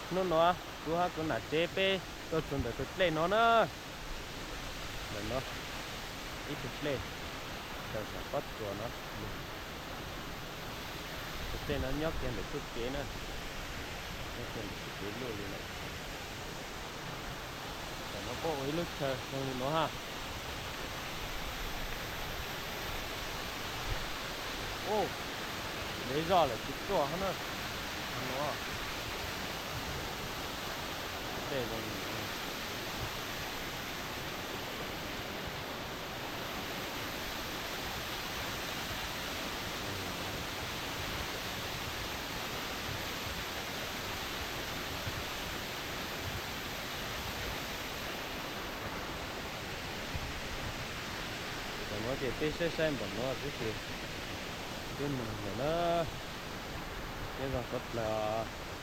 Hnub no kuv hab kuv nam tsev peb tuaj txug ntawm tus dlej no na. Ntawm no ib tug dlej raws saum pob tsuas no. Tus dlej no nyob kiag ntawm txuj kev na, nyob kiag ntawm txuj kev luaj li lawm. Tam no puab ua ib lub chaw zoo li no hab. Ub, ntev zog lawm tsis tuaj hab na. Hab no, dej zoo li no. Tam no ces peb saib saib npaum no xwb ces peb moog lawm na. Peb zog suav dlawg os.